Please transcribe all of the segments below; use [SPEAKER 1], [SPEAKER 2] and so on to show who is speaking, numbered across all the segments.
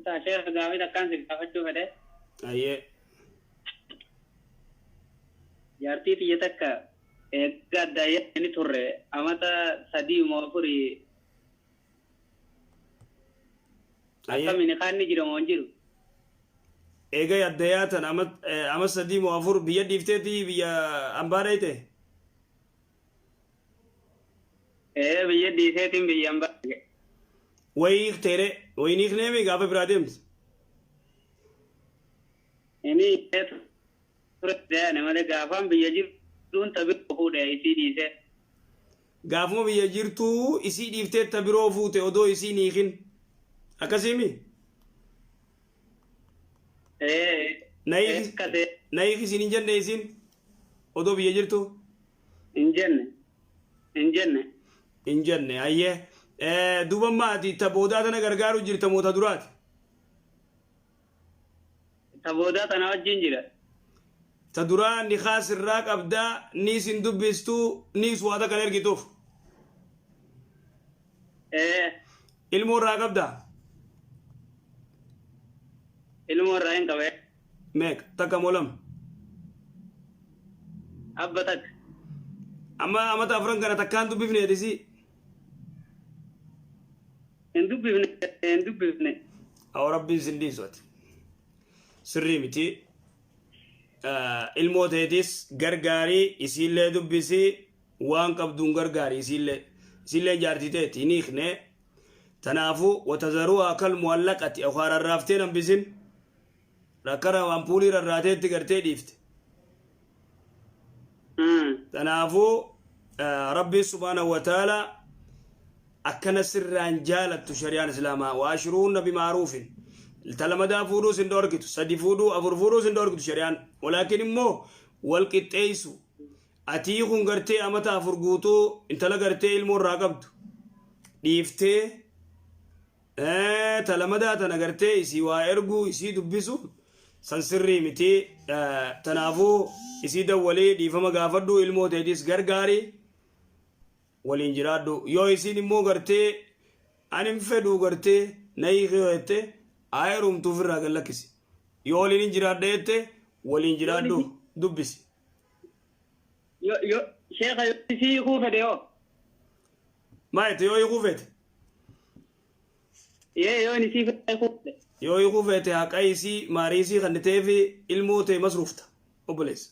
[SPEAKER 1] Jirtaa sheekh, gaafii takkaan si gaafachuu fedhe.
[SPEAKER 2] Ayyee.
[SPEAKER 1] Jaartii tiyya takka eegga addaayyaa turre amata 3 moo 4.
[SPEAKER 2] Ayyee.
[SPEAKER 1] Akkamiin kaanni jira moo hin jiru?
[SPEAKER 2] Eega addayaa tan ama 3 moo 4 biyya dhiifteeti biyya ambaa dhayte?
[SPEAKER 1] Ee, biyya dhiiseetiin biyya ambaa dhaqe.
[SPEAKER 2] Wayii hiikteere? Wayiin hiikneemi gaafa biraa deemte?
[SPEAKER 1] Inni ture dee'ane malee gaafaan biyya jiruun ta biroo fuudhe isii dhiisee.
[SPEAKER 2] Gaafuma biyya jirtuu isii dhiiftee ta biroo fuute odoo isiin hiikin. Akkasiimi?
[SPEAKER 1] Ee.
[SPEAKER 2] Na hiiki.
[SPEAKER 1] Akkasee.
[SPEAKER 2] Na hiiki siin hin jenne isiin odoo biyya jirtu?
[SPEAKER 1] Hin jenne. Hin jenne.
[SPEAKER 2] Hin jenne, hayyee. Duuba amma ati ta boodaa tana gargaaru jirta moo ta duraati?
[SPEAKER 1] Ta boodaa tana wajjin jira.
[SPEAKER 2] Ta duraa nikaa sirraa qabdaa, niis hin dubbistu, niis waa takka hin ergituuf.
[SPEAKER 1] Ee.
[SPEAKER 2] Ilmoo irraa qabdaa?
[SPEAKER 1] Ilmoo irraa hin qaba.
[SPEAKER 2] Meeqa? Takka moo lama?
[SPEAKER 1] Abba takka.
[SPEAKER 2] Amma amata afran kana takkaan dubbifne isii?
[SPEAKER 1] Hin dubbifne, hin dubbifne.
[SPEAKER 2] Awwa, rabbiin sin dhiisu ati. Sirrii miti. Ilmoo teetis gargaarii, isiillee dubbisi, waan qabduun gargaari isiillee. Isiillee jaartii teeti hin hiikne. Tanaafuu watazaruuhaa kal mu'allaqati yookaan rarraaftee hambisin. Rakkara waan puulii rarraateetti gartee dhiifte. Tanaafuu rabbiin subhaanahu wa ta'ala akkana sirraan jaalattu shari'aan islaamaa waashiruunna bimaaruufin ta lamadaa fuudhuus hin dhorkitu, sadi fuudhuu, afur fuudhuus hin dhorkitu shari'aan, walaakin immoo wal qixxeessu. Atii kun gartee amata 4 guutuu intala gartee ilmoo irraa qabdu dhiiftee ta lamadaa tana gartee isii waa erguu, isii dubbisu san sirrii miti. Tanaafuu isii dawwalii dhiifama gaafadhu, ilmoo teetis gargaari, waliin jiraadhu. Yoo isiin immoo gartee ani hin fedhuu, gartee na hiiki yoo jette, haa heerumtu, ofirraa gad lakkisi. Yoo waliin hin jiraadha jette, waliin jiraadhu, dubbisi.
[SPEAKER 1] Yo sheekha, yoo isii hiikuu fedhe hoo?
[SPEAKER 2] Maa jette? Yoo hiikuu feete?
[SPEAKER 1] Yee, yoo inni isii hiikuu fedhe.
[SPEAKER 2] Yoo hiikuu feete, haqa isii maarii isii kan ta'eefi ilmoo ta'e masruufta, obboleessa,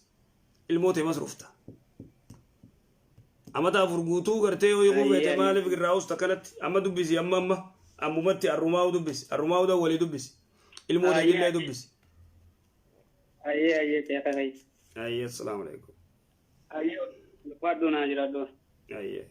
[SPEAKER 2] ilmoo ta'e masruufta. Amata 4 guutuu gartee yoo hiikuu feete maaliif irraa usta kanatti? Amma dubbisi, amma ammumatti arrumaa'u dubbisi, arrumaa'u dawwalii dubbisi, ilmoo ta'e dubbisi.
[SPEAKER 1] Ayyee, ayyee sheekha kayya.
[SPEAKER 2] Ayyee, assalaamu alaikum.
[SPEAKER 1] Ayyee, ulfaadhu, naa jiraadhu.
[SPEAKER 2] Ayyee.